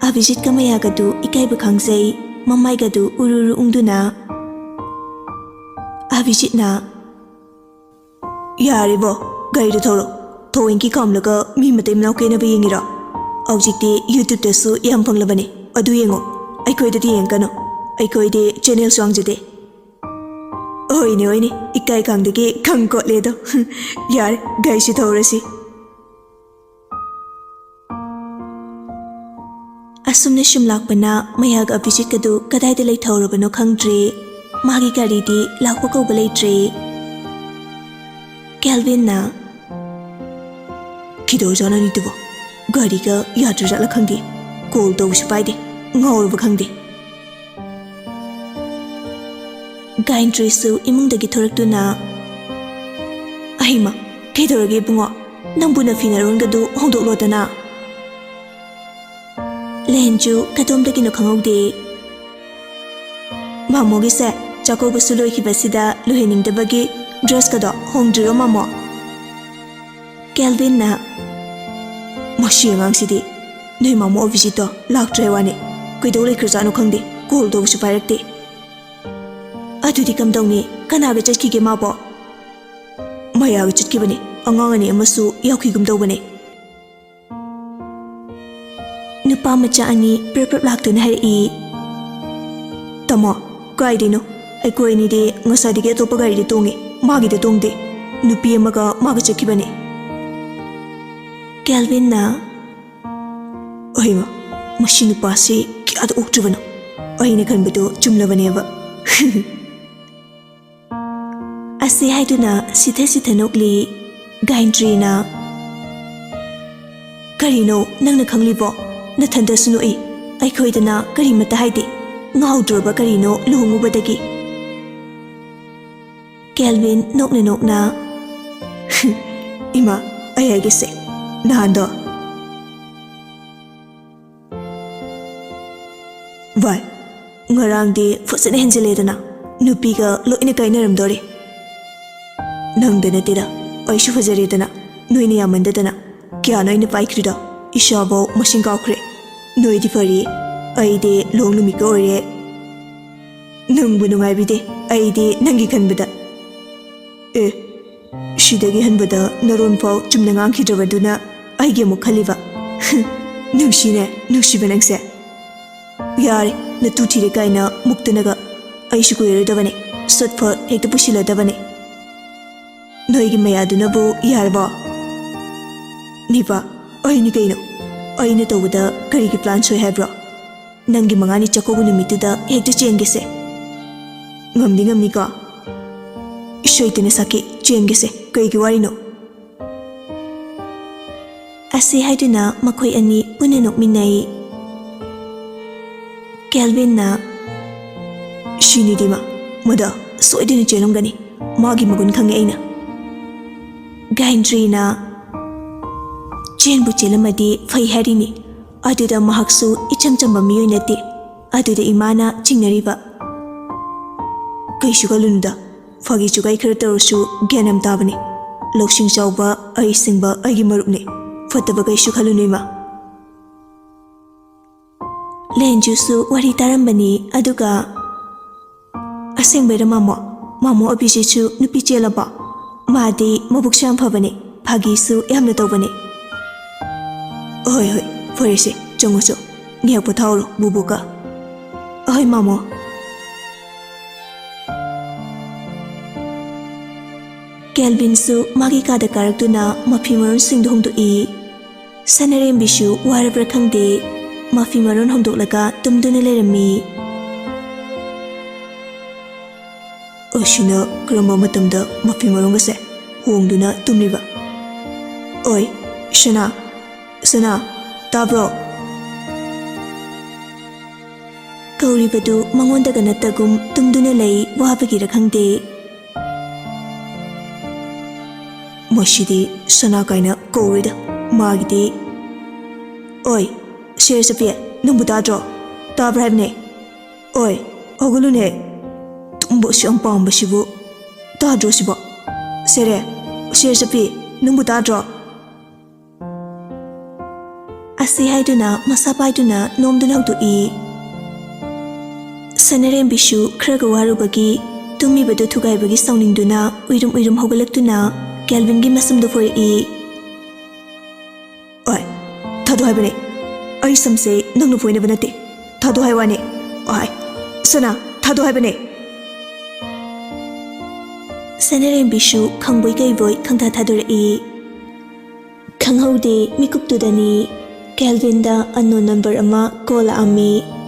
ꯑꯚꯤꯖꯤꯠꯀ ꯃꯌꯥꯒꯗꯨ ꯏꯀꯥꯏꯕ ꯈꯪꯖꯩ꯫ ꯃꯃꯥꯏꯒꯗꯨ ꯎꯔꯨ ꯎꯔꯨ ꯎꯪꯗꯨꯅ꯫ ꯑꯚꯤꯖꯤꯠꯅ, "ꯌꯥꯔꯦꯕꯣ, ꯒꯥꯔꯤꯗꯣ ꯊꯧꯔꯣ꯫ ꯊꯧꯑꯣꯏꯟꯀꯤ ꯈꯥꯝꯂꯒ ꯃꯤ ꯃꯇꯩ ꯃꯅꯥꯎ ꯀꯦꯅꯕ ꯌꯦꯡꯉꯤꯔꯣ? ꯍꯧꯖꯤꯛꯇꯤ YouTube-ꯇꯁꯨ ꯌꯥꯝ ꯐꯪꯂꯕꯅꯦ, ꯑꯗꯨ ꯌꯦꯡꯉꯣ꯫ ꯑꯩꯈꯣꯏꯗꯗꯤ ꯌꯦꯡꯀꯅꯨ, ꯑꯩꯈꯣꯏꯗꯤ channel-ꯁꯨ ꯍꯥꯡꯖꯗꯦ꯫" "ꯍꯣꯏꯅꯦ, ꯍꯣꯏꯅꯦ, ꯏꯀꯥꯏ ꯈꯥꯡꯗꯒꯤ ꯈꯪ ꯀꯣꯠꯂꯦꯗꯣ꯫" "ꯌꯥꯔꯦ, ꯒꯥꯔꯤꯁꯤ ꯊꯧꯔꯁꯤ꯫" ꯑꯁꯨꯝꯅ ꯁꯨꯝ ꯂꯥꯛꯄꯅ ꯃꯌꯥꯒ ꯑꯚꯤꯖꯤꯠꯀꯗꯨ ꯀꯗꯥꯏꯗ ꯂꯩꯊꯍꯧꯔꯕꯅꯣ ꯈꯪꯗ꯭ꯔꯦ꯫ ꯃꯥꯒꯤ ꯒꯥꯔꯤꯗꯤ ꯂꯥꯛꯄ ꯀꯧꯕ ꯂꯩꯇ꯭ꯔꯦ꯫ ꯀꯦꯜꯚꯤꯟꯅ, "ꯀꯩꯗꯧꯔꯖꯥꯠꯅꯣ ꯑꯅꯤꯗꯨꯕꯣ? ꯒꯥꯔꯤꯒ ꯌꯥꯗ꯭ꯔꯖꯥꯠꯂ ꯈꯪꯗꯦ꯫ ꯀꯣꯜ ꯇꯧꯕꯁꯨ ꯄꯥꯏꯗꯦ꯫ ꯉꯥꯎꯔꯕ ꯈꯪꯗꯦ꯫" ꯒꯥꯌꯟꯇ꯭ꯔꯤꯁꯨ ꯏꯃꯨꯡꯗꯒꯤ ꯊꯣꯔꯛꯇꯨꯅ, "ꯑꯍꯩꯃ, ꯀꯩꯗꯧꯔꯒꯦ ꯏꯕꯨꯡꯉꯣ? ꯅꯪꯕꯨ ꯅꯐꯤ ꯅꯔꯣꯟꯒꯗꯨ ꯍꯣꯡꯗꯣꯛꯂꯣꯗꯅ꯫" ꯂꯦꯟꯖꯨ ꯀꯗꯣꯝꯗꯒꯤꯅꯣ ꯈꯪꯍꯧꯗꯦ꯫ "ꯃꯥꯃꯣꯒꯤꯁꯦ ꯆꯥꯛꯀꯧꯕꯁꯨ ꯂꯣꯏꯈꯤꯕꯁꯤꯗ ꯂꯣꯏꯍꯟꯅꯤꯡꯗꯕꯒꯤ dress-ꯀꯗꯣ ꯍꯣꯡꯗ꯭ꯔꯤꯔꯣ ꯃꯥꯃꯣ?" ꯀꯦꯜꯚꯤꯟꯅ, "ꯃꯁꯤ ꯑꯉꯥꯡꯁꯤꯗꯤ, ꯅꯣꯏ ꯃꯥꯃꯣ ꯑꯣꯐꯤꯁꯤꯠꯇꯣ ꯂꯥꯛꯇ꯭ꯔꯦ ꯋꯥꯅꯤ꯫ ꯀꯩꯗꯧ ꯂꯩꯈ꯭ꯔꯖꯥꯠꯅꯣ ꯈꯪꯗꯦ, ꯀꯣꯜ ꯇꯧꯕꯁꯨ ꯄꯥꯏꯔꯛꯇꯦ꯫ ꯑꯗꯨꯗꯤ ꯀꯝꯗꯧꯅꯤ? ꯀꯅꯥꯒ ꯆꯠꯈꯤꯒꯦ ꯃꯥꯕꯣ?" "ꯃꯌꯥꯒ ꯆꯠꯈꯤꯕꯅꯦ, ꯑꯉꯥꯡ ꯑꯅꯤ ꯑꯃꯁꯨ ꯌꯥꯎꯈꯤꯒꯨꯝ ꯇꯧꯕꯅꯦ꯫" ꯅꯨꯄꯥ ꯃꯆꯥ ꯑꯅꯤ ꯄ꯭ꯔꯞ ꯄ꯭ꯔꯞ ꯂꯥꯛꯇꯨꯅ ꯍꯥꯏꯔꯛꯏ, "ꯇꯥꯃꯣ, ꯀꯥꯏꯗꯩꯅꯣ? ꯑꯩꯈꯣꯏ ꯑꯅꯤꯗꯤ ꯉꯁꯥꯏꯗꯒꯤ ꯑꯇꯣꯞꯄ ꯒꯥꯔꯤꯗ ꯇꯣꯡꯉꯤ, ꯃꯥꯒꯤꯗ ꯇꯣꯡꯗꯦ꯫" ꯅꯨꯄꯤ ꯑꯃꯒ ꯃꯥꯒ ꯆꯠꯈꯤꯕꯅꯦ꯫ ꯀꯦꯜꯚꯤꯟꯅ, "ꯑꯩꯃ, ꯃꯁꯤ ꯅꯨꯄꯥꯁꯤ ꯀꯌꯥꯗ ꯑꯣꯛꯇ꯭ꯔꯤꯕꯅꯣ? ꯑꯩꯅ ꯈꯟꯕꯗꯨ ꯆꯨꯝꯂꯕꯅꯦꯕ꯫" ꯑꯁꯤ ꯍꯥꯏꯗꯨꯅ ꯁꯤꯊ ꯁꯤꯊ ꯅꯣꯛꯂꯤ꯫ ꯒꯥꯌꯟꯇ꯭ꯔꯤꯅ, "ꯀꯔꯤꯅꯣ ꯅꯪꯅ ꯈꯪꯂꯤꯕꯣ? ꯅꯊꯟꯗꯁꯨ ꯅꯣꯛꯏ꯫ ꯑꯩꯈꯣꯏꯗꯅ ꯀꯔꯤꯃꯠꯇ ꯍꯥꯏꯗꯦ꯫ ꯉꯥꯎꯗ꯭ꯔꯣꯕ ꯀꯔꯤꯅꯣ ꯂꯨꯍꯣꯡꯉꯨꯕꯗꯒꯤ?" ꯀꯦꯜꯚꯤꯟ ꯅꯣꯛꯅ ꯅꯣꯛꯅ, "ꯏꯃꯥ, ꯑꯩ ꯍꯥꯏꯒꯦꯁꯦ, ꯅꯍꯥꯟꯗꯣ"꯫ ꯚꯥꯏ, ꯉꯔꯥꯡꯗꯤ ꯐꯖꯅ ꯍꯦꯟꯖꯤꯜꯂꯦꯗꯅ, ꯅꯨꯄꯤꯒ ꯂꯣꯏꯅ ꯀꯥꯏꯅꯔꯝꯗꯣꯔꯦ꯫ ꯅꯪꯗ ꯅꯠꯇꯦꯗ, ꯑꯩꯁꯨ ꯐꯖꯔꯦꯗꯅ, ꯅꯣꯏꯅ ꯌꯥꯝꯃꯟꯗꯗꯅ꯫ ꯀꯌꯥꯅꯣ ꯑꯩꯅ ꯄꯥꯏꯈ꯭ꯔꯤꯗꯣ? ꯏꯁꯥꯐꯧ ꯃꯁꯤꯡ ꯀꯥꯎꯈ꯭ꯔꯦ꯫ ꯅꯣꯏꯗꯤ ꯐꯔꯤ, ꯑꯩꯗꯤ ꯂꯨꯍꯣꯡ ꯅꯨꯃꯤꯠꯀ ꯑꯣꯏꯔꯦ꯫ ꯅꯪꯕꯨ ꯅꯨꯡꯉꯥꯏꯕꯤꯗꯦ ꯑꯩꯗꯤ ꯅꯪꯒꯤ ꯈꯟꯕꯗ꯫ ꯑꯦ, ꯁꯤꯗꯒꯤ ꯍꯟꯕꯗ ꯅꯔꯣꯟ ꯐꯥꯎ ꯆꯨꯝꯅ ꯉꯥꯡꯈꯤꯗ꯭ꯔꯕꯗꯨꯅ ꯑꯩꯒꯤ ꯑꯃꯨꯛ ꯈꯜꯂꯤꯕ꯫ ꯅꯨꯡꯁꯤꯅꯦ, ꯅꯨꯡꯁꯤꯕ ꯅꯪꯁꯦ꯫ ꯌꯥꯔꯦ, ꯅꯇꯨ ꯊꯤꯔꯦ ꯀꯥꯏꯅ ꯃꯨꯛꯇꯅꯒ꯫ ꯑꯩꯁꯨ ꯀꯨꯏꯔꯔꯣꯏꯗꯕꯅꯦ, ꯁꯠ ꯐꯠ ꯍꯦꯛꯇ ꯄꯨꯁꯤꯜꯂꯗꯕꯅꯦ꯫ ꯅꯣꯏꯒꯤ ꯃꯌꯥꯗꯨꯅꯕꯨ ꯌꯥꯔꯕꯣ? ꯅꯤꯄꯥ, ꯑꯩꯅꯤ ꯀꯩꯅꯣ? ꯑꯩꯅ ꯇꯧꯕꯗ ꯀꯔꯤꯒꯤ ꯄ꯭ꯂꯥꯟ ꯁꯣꯏ ꯍꯥꯏꯕ꯭ꯔꯣ? ꯅꯪꯒꯤ ꯃꯉꯥꯅꯤ ꯆꯥꯛꯀꯧꯕ ꯅꯨꯃꯤꯠꯇꯨꯗ ꯍꯦꯛꯇ ꯆꯦꯟꯒꯦꯁꯦ꯫ ꯉꯝꯗꯤ ꯉꯝꯅꯤꯀꯣ? ꯁꯣꯏꯗꯅ ꯁꯥꯈꯤ, ꯆꯦꯟꯒꯦꯁꯦ꯫ ꯀꯩꯒꯤ ꯋꯥꯔꯤꯅꯣ? ꯑꯁꯤ ꯍꯥꯏꯗꯨꯅ ꯃꯈꯣꯏ ꯑꯅꯤ ꯄꯨꯟꯅ ꯅꯣꯛꯃꯤꯟꯅꯩ꯫ ꯀꯦꯜꯚꯤꯟꯅ, "ꯁꯤꯅꯤꯗꯤꯃ, ꯃꯗ ꯁꯣꯏꯗꯅ ꯆꯦꯜꯂꯝꯒꯅꯤ꯫ ꯃꯥꯒꯤ ꯃꯒꯨꯟ ꯈꯪꯉꯦ ꯑꯩꯅ꯫" ꯒꯥꯌꯟꯇ꯭ꯔꯤꯅ, "ꯆꯦꯟꯕꯨ ꯆꯦꯜꯂꯝꯃꯗꯤ ꯐꯩ ꯍꯥꯏꯔꯤꯅꯤ꯫ ꯑꯗꯨꯗ ꯃꯍꯥꯛꯁꯨ ꯏꯆꯝ ꯆꯝꯕ ꯃꯤꯑꯣꯏ ꯅꯠꯇꯦ꯫ ꯑꯗꯨꯗ ꯏꯃꯥꯅ ꯆꯤꯡꯅꯔꯤꯕ꯫" "ꯀꯩꯁꯨ ꯈꯜꯂꯨꯅꯨꯗ, ꯐꯥꯒꯤ ꯆꯨꯒꯥꯏ ꯈꯔ ꯇꯧꯔꯁꯨ ꯒ꯭ꯌꯥꯟ ꯌꯥꯝ ꯇꯥꯕꯅꯦ꯫ ꯂꯧꯁꯤꯡ ꯆꯥꯎꯕ, ꯑꯍꯩ ꯁꯤꯡꯕ ꯑꯩꯒꯤ ꯃꯔꯨꯞꯅꯦ꯫ ꯐꯠꯇꯕ ꯀꯩꯁꯨ ꯈꯜꯂꯨꯅꯨ, ꯏꯃꯥ꯫" ꯂꯦꯟꯖꯨꯁꯨ ꯋꯥꯔꯤ ꯇꯥꯔꯝꯕꯅꯤ, ꯑꯗꯨꯒ, "ꯑꯁꯦꯡꯕꯩꯔ, ꯃꯥꯃꯣ? ꯃꯥꯃꯣ ꯑꯕꯤꯖꯤꯠꯁꯨ ꯅꯨꯄꯤ ꯆꯦꯜꯂꯕꯣ? ꯃꯥꯗꯤ ꯃꯕꯨꯛꯁꯨ ꯌꯥꯝ ꯐꯕꯅꯦ, ꯐꯥꯒꯤꯁꯨ ꯌꯥꯝꯅ ꯇꯧꯕꯅꯦ꯫" "ꯍꯣꯏ, ꯍꯣꯏ, ꯐꯔꯦꯁꯦ, ꯆꯪꯉꯣ, ꯆꯣ꯫ ꯉꯥꯏꯍꯥꯛ ꯄꯣꯊꯥꯍꯧꯔꯣ, ꯕꯨꯕꯣꯛꯀ꯫" "ꯑꯍꯣꯏ, ꯃꯥꯃꯣ꯫" ꯀꯦꯜꯚꯤꯟꯁꯨ ꯃꯥꯒꯤ ꯀꯥꯗ ꯀꯥꯔꯛꯇꯨꯅ ꯃꯐꯤ ꯃꯔꯣꯟꯁꯤꯡꯗꯨ ꯍꯣꯡꯗꯣꯛꯏ꯫ ꯁꯅꯥꯔꯦꯝꯕꯤꯁꯨ ꯋꯥꯔꯕ꯭ꯔꯥ ꯈꯪꯗꯦ, ꯃꯐꯤ ꯃꯔꯣꯟ ꯍꯣꯡꯗꯣꯛꯂꯒ ꯇꯨꯝꯗꯨꯅ ꯂꯩꯔꯝꯃꯤ꯫ ꯑꯁꯤꯅ ꯀꯔꯝꯕ ꯃꯇꯝꯗ ꯃꯐꯤ ꯃꯔꯣꯟꯒꯁꯦ ꯍꯣꯡꯗꯨꯅ ꯇꯨꯝꯂꯤꯕ? ꯑꯣꯏ, ꯁꯅꯥ, ꯁꯅꯥ, ꯇꯥꯕ꯭ꯔꯣ? ꯀꯧꯔꯤꯕꯗꯨ ꯃꯉꯣꯟꯗꯒ ꯅꯠꯇꯒꯨꯝ ꯇꯨꯝꯗꯨꯅ ꯂꯩ, ꯋꯥꯕꯒꯤꯔ ꯈꯪꯗꯦ꯫ ꯃꯁꯤꯗꯤ ꯁꯅꯥ ꯀꯥꯏꯅ ꯀꯧꯔꯣꯏꯗ, ꯃꯥꯒꯤꯗꯤ꯫ ꯑꯣꯏ, ꯁꯦꯔ ꯆꯠꯄꯤ, ꯅꯪꯕꯨ ꯇꯥꯗ꯭ꯔꯣ? ꯇꯥꯕ꯭ꯔꯥ ꯍꯥꯏꯕꯅꯦ? ꯑꯣꯏ, ꯍꯧꯒꯠꯂꯨꯅꯦ꯫ ꯇꯨꯝꯕ ꯑꯁꯨꯛ ꯌꯥꯝ ꯄꯥꯝꯕꯁꯤꯕꯨ꯫ ꯇꯥꯗ꯭ꯔꯣ ꯁꯤꯕꯣ? ꯁꯦꯔꯦ, ꯁꯦꯔꯦ ꯆꯠꯄꯤ, ꯅꯪꯕꯨ ꯇꯥꯗ꯭ꯔꯣ? ꯑꯁꯤ ꯍꯥꯏꯗꯨꯅ ꯃꯁꯥ ꯄꯥꯏꯗꯨꯅ ꯅꯣꯝꯗꯨꯅ ꯍꯧꯗꯣꯛꯏ꯫ ꯁꯅꯥꯔꯦꯝꯕꯤꯁꯨ ꯈꯔꯒ ꯋꯥꯔꯨꯕꯒꯤ ꯇꯨꯝꯃꯤꯕꯗꯨ ꯊꯨꯒꯥꯏꯕꯒꯤ ꯁꯥꯎꯅꯤꯡꯗꯨꯅ ꯎꯏꯔꯨꯝ ꯎꯏꯔꯨꯝ ꯍꯧꯒꯠꯂꯛꯇꯨꯅ ꯀꯦꯜꯚꯤꯟꯒꯤ ꯃꯁꯝꯗꯨ ꯐꯣꯏꯔꯛꯏ꯫ ꯑꯣꯏ, ꯊꯥꯗꯣꯛ ꯍꯥꯏꯕꯅꯦ꯫ ꯑꯩ ꯁꯝꯁꯦ ꯅꯪꯅ ꯐꯣꯏꯅꯕ ꯅꯠꯇꯦ꯫ ꯊꯥꯗꯣꯛ ꯍꯥꯏ ꯋꯥꯅꯦ꯫ ꯑꯣꯏ, ꯁꯅꯥ, ꯊꯥꯗꯣꯛ ꯍꯥꯏꯕꯅꯦ꯫ ꯁꯅꯥꯔꯦꯝꯕꯤꯁꯨ ꯈꯪꯕꯣꯏ ꯀꯩꯕꯣꯏ ꯈꯪꯊꯥ ꯊꯥꯗꯣꯔꯛꯏ꯫ ꯈꯪꯍꯧꯗꯦ, ꯃꯤꯀꯨꯞꯇꯨꯗꯅꯤ ꯀꯦꯜꯚꯤꯟꯗ unknown number ꯑꯃ call ꯂꯥꯛꯑꯝꯃꯤ꯫